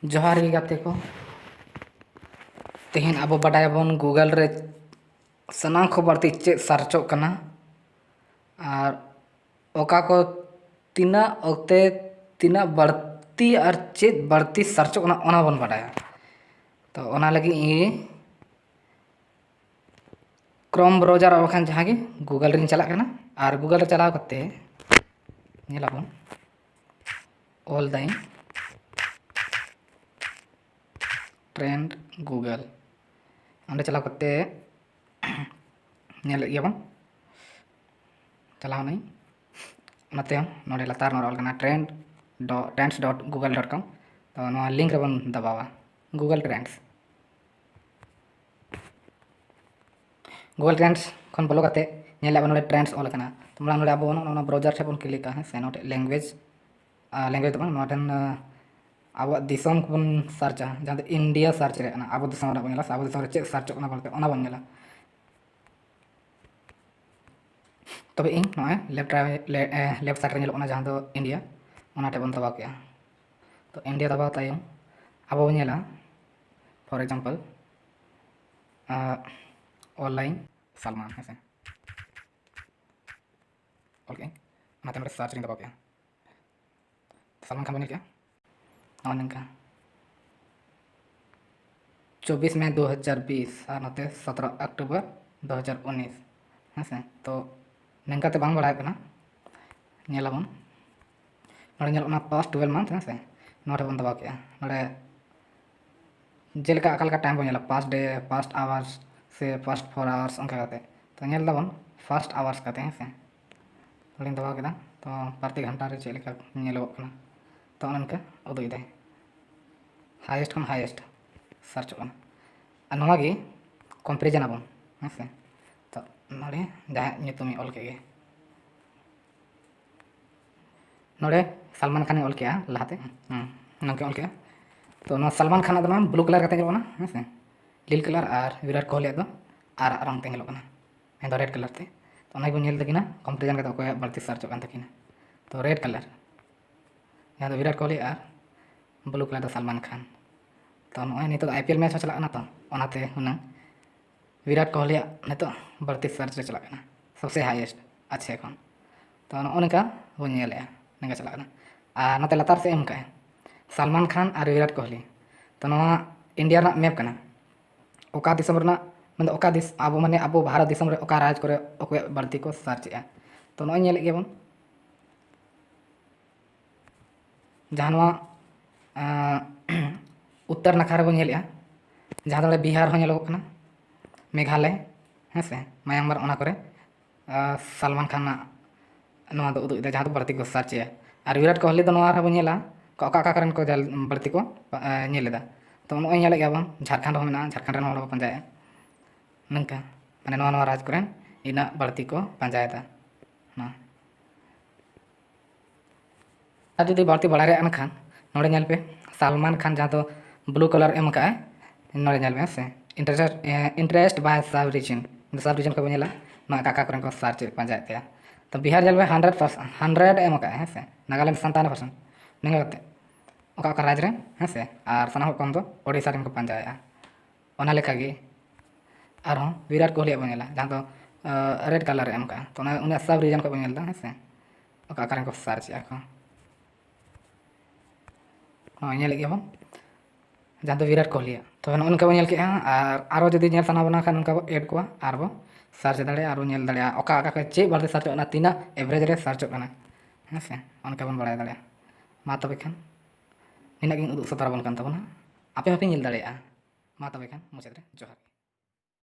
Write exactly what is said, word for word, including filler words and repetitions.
ᱡᱚᱦᱟᱨ ᱜᱮ ᱜᱟᱛᱮ ᱠᱚ᱾ ᱛᱮᱦᱮᱧ ᱟᱵᱚ ᱵᱟᱰᱟᱭᱟᱵᱚᱱ Google ᱨᱮ ᱥᱟᱱᱟᱢ ᱠᱷᱚᱱ ᱵᱟᱹᱲᱛᱤ ᱪᱮᱫ ᱥᱟᱨᱪᱚᱜ ᱠᱟᱱᱟ ᱟᱨ ᱚᱠᱟ ᱠᱚ ᱛᱤᱱᱟᱹᱜ ᱚᱠᱛᱮ ᱛᱤᱱᱟᱹᱜ ᱵᱟᱹᱲᱛᱤ ᱟᱨ ᱪᱮᱫ ᱵᱟᱹᱲᱛᱤ ᱥᱟᱨᱪᱚᱜ ᱠᱟᱱᱟ, ᱚᱱᱟ ᱵᱚᱱ ᱵᱟᱰᱟᱭᱟ᱾ ᱛᱚ ᱚᱱᱟ ᱞᱟᱹᱜᱤᱫ ᱤᱧ Chrome browser ᱟᱨ ᱵᱟᱠᱷᱟᱱ ᱡᱟᱦᱟᱸ ᱜᱮ Google ᱨᱤᱧ ᱪᱟᱞᱟᱜ ᱠᱟᱱᱟ ᱟᱨ Google ᱨᱮ ᱪᱟᱞᱟᱣ ᱠᱟᱛᱮ ᱧᱮᱞᱟᱵᱚᱱ ᱚᱞ ᱫᱟᱹᱧ trend Google᱾ ᱚᱸᱰᱮ ᱪᱟᱞᱟᱣ ᱠᱟᱛᱮ ᱧᱮᱞᱮᱫ ᱜᱮᱭᱟᱵᱚᱱ, ᱪᱟᱞᱟᱣ ᱱᱟᱹᱧ᱾ ᱚᱱᱟᱛᱮ ᱱᱚᱰᱮ ᱞᱟᱛᱟᱨ ᱱᱚᱰᱮ ᱚᱞ ᱠᱟᱱᱟ trend dot trends dot google dot com᱾ ᱛᱚ ᱱᱚᱣᱟ link ᱨᱮᱵᱚᱱ ᱫᱟᱵᱟᱣᱟ, Google Trends᱾ Google Trends ᱠᱷᱚᱱ ᱵᱚᱞᱚ ᱠᱟᱛᱮ ᱧᱮᱞ ᱟᱵᱚᱱ ᱱᱚᱰᱮ trends ᱚᱞ ᱟᱠᱟᱱᱟ᱾ ᱛᱚ ᱢᱟᱲᱟᱝ ᱱᱚᱰᱮ ᱟᱵᱚ ᱱᱚᱜᱼᱚ ᱱᱚᱣᱟ browser ᱴᱷᱮᱱ ᱵᱚᱱ ᱠᱞᱤᱠᱟ, ᱦᱮᱸ ᱥᱮ? ᱱᱚᱰᱮ language, language ᱫᱚ ᱵᱟᱝ, ᱱᱚᱣᱟ ᱴᱷᱮᱱ ᱟᱵᱚᱣᱟᱜ ᱫᱤᱥᱚᱢ ᱠᱚᱵᱚᱱ ᱥᱟᱨᱪᱟ, ᱡᱟᱦᱟᱸ ᱫᱚ ᱤᱱᱰᱤᱭᱟ ᱥᱟᱨᱪ ᱨᱮ ᱠᱟᱱᱟ᱾ ᱟᱵᱚ ᱫᱤᱥᱚᱢ ᱨᱮᱱᱟᱜ ᱵᱚᱱ ᱧᱮᱞᱟ ᱥᱮ ᱟᱵᱚ ᱫᱤᱥᱚᱢ ᱨᱮ ᱪᱮᱫ ᱥᱟᱨᱪᱚᱜ ᱠᱟᱱᱟ ᱵᱚᱞᱛᱮ ᱚᱱᱟ ᱵᱚᱱ ᱧᱮᱞᱟ᱾ ᱛᱚᱵᱮ ᱤᱧ ᱱᱚᱜᱼᱚᱭ left, left side ᱨᱮ ᱧᱮᱞᱚᱜ ᱠᱟᱱᱟ ᱡᱟᱦᱟᱸ ᱫᱚ ᱤᱱᱰᱤᱭᱟ, ᱚᱱᱟ ᱴᱷᱮᱱ ᱵᱚᱱ ᱫᱟᱵᱟᱣ ᱠᱮᱜᱼᱟ᱾ ᱛᱚ ᱤᱱᱰᱤᱭᱟ ᱫᱟᱵᱟᱣ ᱛᱟᱭᱚᱢ ᱟᱵᱚ ᱵᱚᱱ ᱧᱮᱞᱟ, for example, online ᱥᱟᱞᱢᱟᱱ, ᱦᱮᱸ ᱥᱮ? ᱚᱞ ᱠᱮᱜᱼᱟᱹᱧ, ᱚᱱᱟᱛᱮ ᱱᱚᱰᱮ ᱥᱟᱨᱪ ᱨᱤᱧ ᱫᱟᱵᱟᱣ ᱠᱮᱜᱼᱟ᱾ ᱥᱟᱞᱢᱟᱱ ᱠᱷᱟᱱ ᱵᱚᱱ ᱧᱮᱞ ᱠᱮᱜᱼᱟ, ᱱᱚᱜᱼᱚ ᱱᱚᱝᱠᱟ ᱪᱚᱵᱵᱤᱥ ᱢᱮ ᱫᱩ ᱦᱟᱡᱟᱨ ᱵᱤᱥ ᱟᱨ ᱱᱚᱛᱮ ᱥᱚᱛᱨᱚ ᱚᱠᱴᱳᱵᱚᱨ ᱫᱩ ᱦᱟᱡᱟᱨ ᱩᱱᱤᱥ, ᱦᱮᱸ ᱥᱮ? ᱛᱚ ᱱᱚᱝᱠᱟᱛᱮ ᱵᱟᱝ ᱵᱟᱲᱟᱭᱚᱜ ᱠᱟᱱᱟ᱾ ᱧᱮᱞᱟᱵᱚᱱ, ᱱᱚᱰᱮ ᱧᱮᱞᱚᱜ ᱠᱟᱱᱟ past twelve month, ᱦᱮᱸ ᱥᱮ? ᱱᱚᱰᱮ ᱵᱚᱱ ᱫᱟᱵᱟᱣ ᱠᱮᱜᱼᱟ᱾ ᱱᱚᱰᱮ ᱡᱮᱞᱮᱠᱟ ᱚᱠᱟ ᱞᱮᱠᱟ time ᱵᱚᱱ ᱧᱮᱞᱟ, past day, past hours ᱥᱮ past four hours, ᱚᱱᱠᱟ ᱠᱟᱛᱮ᱾ ᱛᱚ ᱧᱮᱞ ᱫᱟᱵᱚᱱ past hours ᱠᱟᱛᱮ, ᱦᱮᱸ ᱥᱮ? ᱱᱚᱰᱮᱧ ᱫᱟᱵᱟᱣ ᱠᱮᱫᱟ᱾ ᱛᱚ ᱯᱨᱚᱛᱤ ᱜᱷᱚᱱᱴᱟ ᱨᱮ ᱪᱮᱫ ᱞᱮᱠᱟ ᱧᱮᱞᱚᱜᱚᱜ ᱠᱟᱱᱟ, ᱛᱚ ᱚᱱᱮ ᱚᱱᱠᱟ ᱩᱫᱩᱜ ᱮᱫᱟᱭ᱾ highest ᱠᱷᱚᱱ highest ᱥᱟᱨᱪᱚᱜ ᱠᱟᱱᱟ᱾ ᱟᱨ ᱱᱚᱣᱟ ᱜᱮ comparison ᱟᱵᱚᱱ, ᱦᱮᱸ ᱥᱮ? ᱛᱚ ᱱᱚᱰᱮ ᱡᱟᱦᱟᱸᱭᱟᱜ ᱧᱩᱛᱩᱢᱤᱧ ᱚᱞ ᱠᱮᱫ ᱜᱮ, ᱱᱚᱰᱮ ᱥᱟᱞᱢᱟᱱ ᱠᱷᱟᱱᱤᱧ ᱚᱞ ᱠᱮᱜᱼᱟ ᱞᱟᱦᱟᱛᱮ, ᱦᱩᱸ, ᱱᱚᱝᱠᱟᱧ ᱚᱞ ᱠᱮᱜᱼᱟ᱾ ᱛᱚ ᱱᱚᱣᱟ ᱥᱟᱞᱢᱟᱱ ᱠᱷᱟᱱᱟᱜ ᱫᱚ ᱱᱚᱣᱟ blue colour ᱠᱟᱛᱮ ᱧᱮᱞᱚᱜ ᱠᱟᱱᱟ, ᱦᱮᱸ ᱥᱮ? ᱞᱤᱞ colour, ᱟᱨ ᱵᱤᱨᱟᱴ ᱠᱳᱦᱞᱤᱭᱟᱜ ᱫᱚ ᱟᱨᱟᱜ ᱨᱚᱝ ᱛᱮ ᱧᱮᱞᱚᱜ ᱠᱟᱱᱟ, ᱢᱮᱱᱫᱚ red colour ᱛᱮ᱾ ᱛᱚ ᱚᱱᱟ ᱜᱮᱵᱚᱱ ᱧᱮᱞ ᱛᱟᱹᱠᱤᱱᱟ comparison ᱠᱟᱛᱮ ᱚᱠᱚᱭᱟᱜ ᱵᱟᱹᱲᱛᱤ ᱥᱟᱨᱪᱚᱜ ᱠᱟᱱ ᱛᱟᱹᱠᱤᱱᱟ᱾ ᱛᱚ red colour, ᱡᱟᱦᱟᱸ ᱫᱚ ᱵᱤᱨᱟᱴ ᱠᱳᱦᱞᱤ ᱟᱨ ᱵᱞᱩ ᱠᱟᱞᱟᱨ ᱫᱚ ᱥᱟᱞᱢᱟᱱ ᱠᱷᱟᱱ᱾ ᱛᱚ ᱱᱚᱜᱼᱚᱭ ᱱᱤᱛᱚᱜ ᱫᱚ ᱟᱭ ᱯᱤ ᱮᱞ ᱢᱮᱪ ᱦᱚᱸ ᱪᱟᱞᱟᱜ ᱠᱟᱱᱟ, ᱛᱚ ᱚᱱᱟᱛᱮ ᱦᱩᱱᱟᱹᱝ ᱵᱤᱨᱟᱴ ᱠᱳᱦᱞᱤᱭᱟᱜ ᱱᱤᱛᱚᱜ ᱵᱟᱹᱲᱛᱤ ᱥᱟᱨᱪ ᱨᱮ ᱪᱟᱞᱟᱜ ᱠᱟᱱᱟ, ᱥᱚᱵᱥᱮ ᱦᱟᱭᱮᱥᱴ ᱟᱪᱪᱷᱟ ᱠᱷᱚᱱ᱾ ᱛᱚ ᱱᱚᱜᱼᱚ ᱱᱚᱝᱠᱟ ᱵᱚᱱ ᱧᱮᱞᱮᱜᱼᱟ, ᱱᱚᱝᱠᱟ ᱪᱟᱞᱟᱜ ᱠᱟᱱᱟ᱾ ᱟᱨ ᱱᱚᱛᱮ ᱞᱟᱛᱟᱨ ᱥᱮᱫ ᱮᱢ ᱠᱟᱜᱼᱟ ᱥᱟᱞᱢᱟᱱ ᱠᱷᱟᱱ ᱟᱨ ᱵᱤᱨᱟᱴ ᱠᱳᱦᱞᱤ᱾ ᱛᱚ ᱱᱚᱣᱟ ᱤᱱᱰᱤᱭᱟ ᱨᱮᱱᱟᱜ ᱢᱮᱯ ᱠᱟᱱᱟ, ᱚᱠᱟ ᱫᱤᱥᱚᱢ ᱨᱮᱱᱟᱜ, ᱢᱮᱱᱫᱚ ᱚᱠᱟ ᱫᱤᱥ-, ᱟᱵᱚ ᱢᱟᱱᱮ ᱟᱵᱚ ᱵᱷᱟᱨᱚᱛ ᱫᱤᱥᱚᱢ ᱨᱮ ᱚᱠᱟ ᱨᱟᱡᱽ ᱠᱚᱨᱮ ᱚᱠᱚᱭᱟᱜ ᱵᱟᱹᱲᱛᱤ ᱠᱚ ᱥᱟᱨᱪ ᱮᱜᱼᱟ᱾ ᱛᱚ ᱱᱚᱜᱼᱚᱭ ᱧᱮᱞᱮᱫ ᱜᱮᱭᱟᱵᱚᱱ, ᱡᱟᱦᱟᱸ ᱱᱚᱣᱟ, ᱟᱸ, ᱩᱛᱛᱚᱨ ᱱᱟᱠᱷᱟ ᱨᱮᱵᱚᱱ ᱧᱮᱞᱮᱜᱼᱟ, ᱡᱟᱦᱟᱸ ᱫᱚ ᱱᱚᱰᱮ ᱵᱤᱦᱟᱨ ᱦᱚᱸ ᱧᱮᱞᱚᱜᱚᱜ ᱠᱟᱱᱟ, ᱢᱮᱜᱷᱟᱞᱚᱭ, ᱦᱮᱸ ᱥᱮ, ᱢᱟᱭᱟᱱᱢᱟᱨ, ᱚᱱᱟ ᱠᱚᱨᱮ, ᱟᱸ, ᱥᱟᱞᱢᱟᱱ ᱠᱷᱟᱱᱟᱜ ᱱᱚᱣᱟ ᱫᱚ ᱩᱫᱩᱜ ᱮᱫᱟ, ᱡᱟᱦᱟᱸ ᱫᱚ ᱵᱟᱹᱲᱛᱤ ᱠᱚ ᱥᱟᱨᱪ ᱮᱜᱼᱟ᱾ ᱟᱨ ᱵᱤᱨᱟᱴ ᱠᱳᱦᱞᱤ ᱫᱚ ᱱᱚᱣᱟ ᱨᱮᱦᱚᱸ ᱵᱚᱱ ᱧᱮᱞᱟ, ᱚᱠᱟ, ᱚᱠᱟ, ᱚᱠᱟ ᱠᱚᱨᱮᱱ ᱠᱚ ᱡᱟᱞ-, ᱵᱟᱹᱲᱛᱤ ᱠᱚ, ᱟᱸ, ᱧᱮᱞ ᱮᱫᱟ᱾ ᱛᱚ ᱱᱚᱜᱼᱚᱭ ᱧᱮᱞᱮᱫ ᱜᱮᱭᱟ ᱵᱚᱱ, ᱡᱷᱟᱲᱠᱷᱚᱸᱰ ᱦᱚᱸ ᱢᱮᱱᱟᱜᱼᱟ, ᱡᱷᱟᱲᱠᱷᱚᱸᱰ ᱨᱮᱱ ᱦᱚᱲ ᱦᱚᱸᱠᱚ ᱯᱟᱸᱡᱟᱭᱮᱫᱼᱟ᱾ ᱱᱚᱝᱠᱟ, ᱢᱟᱱᱮ ᱱᱚᱣᱟ, ᱱᱚᱣᱟ ᱨᱟᱡᱽ ᱠᱚᱨᱮᱱ ᱤᱱᱟᱹᱜ ᱵᱟᱹᱲᱛᱤ ᱠᱚ ᱯᱟᱸᱡᱟᱭᱮᱫᱟ᱾ ᱱᱚᱣᱟ ᱟᱨ ᱡᱩᱫᱤ ᱵᱟᱹᱲᱛᱤ ᱵᱟᱲᱟᱭ ᱨᱮᱭᱟᱜ ᱠᱟᱱ ᱠᱷᱟᱱ, ᱱᱚᱰᱮ ᱧᱮᱞ ᱯᱮ, ᱥᱟᱞᱢᱟᱱ ᱠᱷᱟᱱ ᱡᱟᱦᱟᱸ ᱫᱚ ᱵᱞᱩ ᱠᱟᱞᱟᱨ ᱮᱢ ᱠᱟᱜᱼᱟᱭ, ᱱᱚᱰᱮ ᱧᱮᱞ ᱯᱮ, ᱦᱮᱸ ᱥᱮ, interest, A, interest by sub region, sub region ᱠᱚ ᱵᱚᱱ ᱧᱮᱞᱟ, ᱱᱚᱣᱟ ᱚᱠᱟ, ᱚᱠᱟ ᱠᱚᱨᱮ ᱠᱚ ᱥᱟᱨᱪ ᱯᱟᱸᱡᱟᱭᱮᱫ ᱛᱟᱭᱟ᱾ ᱛᱚ ᱵᱤᱦᱟᱨ ᱧᱮᱞ ᱯᱮ, hundred percent, hundred ᱮᱢ ᱠᱟᱜᱼᱟᱭ, ᱦᱮᱸ ᱥᱮ, ᱱᱟᱜᱟᱞᱮᱱᱰ ᱥᱟᱛᱟᱱᱱᱚ percent, ᱱᱤᱭᱟᱹ ᱠᱟᱛᱮ ᱚᱠᱟ, ᱚᱠᱟ ᱨᱟᱡᱽ ᱨᱮ, ᱦᱮᱸ ᱥᱮ, ᱟᱨ ᱥᱟᱱᱟᱢ ᱠᱷᱚᱱ ᱠᱚᱢ ᱫᱚ ᱳᱰᱤᱥᱟ ᱨᱮᱱ ᱠᱚ ᱯᱟᱸᱡᱟᱭᱮᱫᱼᱟ᱾ ᱚᱱᱟ ᱞᱮᱠᱟᱜᱮ ᱟᱨᱦᱚᱸ ᱵᱤᱨᱟᱴ ᱠᱳᱦᱞᱤᱭᱟᱜ ᱵᱚᱱ ᱧᱮᱞᱟ, ᱡᱟᱦᱟᱸ ᱫᱚ, ᱟᱸ, red colour ᱨᱮ ᱮᱢ ᱠᱟᱜᱼᱟ, ᱛᱚ ᱚᱱᱟ, ᱩᱱᱤᱭᱟᱜ sub region ᱠᱷᱚᱱ ᱵᱚᱱ ᱧᱮᱞ ᱮᱫᱟ, ᱦᱮᱸ ᱥᱮ, ᱚᱠᱟ, ᱚᱠᱟ ᱨᱮᱱ ᱠᱚ ᱥᱟᱨᱪ ᱮᱜᱼᱟ ᱠᱚ᱾ ᱱᱚᱜᱼᱚᱭ ᱧᱮᱞᱮᱫ ᱜᱮᱭᱟ ᱵᱚᱱ, ᱡᱟᱦᱟᱸ ᱫᱚ ᱵᱤᱨᱟᱴ ᱠᱳᱦᱞᱤᱭᱟᱜ᱾ ᱛᱚᱵᱮ ᱱᱚᱜᱼᱚ ᱱᱚᱝᱠᱟ ᱵᱚᱱ ᱧᱮᱞ ᱠᱮᱜᱼᱟ, ᱟᱨ ᱟᱨᱚ ᱡᱩᱫᱤ ᱧᱮᱞ ᱥᱟᱱᱟ ᱵᱚᱱᱟ ᱠᱷᱟᱱ, ᱱᱚᱝᱠᱟ ᱵᱚᱱ add ᱠᱚᱣᱟ ᱟᱨ ᱵᱚᱱ ᱥᱟᱨᱪ ᱫᱟᱲᱮᱭᱟᱜᱼᱟ, ᱟᱨ ᱵᱚᱱ ᱧᱮᱞ ᱫᱟᱲᱮᱭᱟᱜᱼᱟ ᱚᱠᱟ, ᱚᱠᱟ ᱠᱚ ᱪᱮᱫ ᱵᱟᱹᱲᱛᱤ ᱥᱟᱨᱪᱚᱜ ᱠᱟᱱᱟ, ᱛᱤᱱᱟᱹᱜ average ᱨᱮ ᱥᱟᱨᱪᱚᱜ ᱠᱟᱱᱟ, ᱦᱮᱸ ᱥᱮ, ᱚᱱᱠᱟ ᱵᱚᱱ ᱵᱟᱲᱟᱭ ᱫᱟᱲᱮᱭᱟᱜᱼᱟ᱾ ᱢᱟ ᱛᱚᱵᱮ ᱠᱷᱟᱱ ᱱᱤᱱᱟᱹᱜ ᱜᱤᱧ ᱩᱫᱩᱜ ᱥᱚᱫᱚᱨ ᱟᱵᱚᱱ ᱠᱟᱱ ᱛᱟᱵᱚᱱᱟ, ᱟᱯᱮ ᱦᱚᱸᱯᱮ ᱧᱮᱞ ᱫᱟᱲᱮᱭᱟᱜᱼᱟ᱾ ᱢᱟ ᱛᱚᱵᱮ ᱠᱷᱟᱱ ᱢᱩᱪᱟᱹᱫ ᱨᱮ ᱡᱚᱦᱟᱨ᱾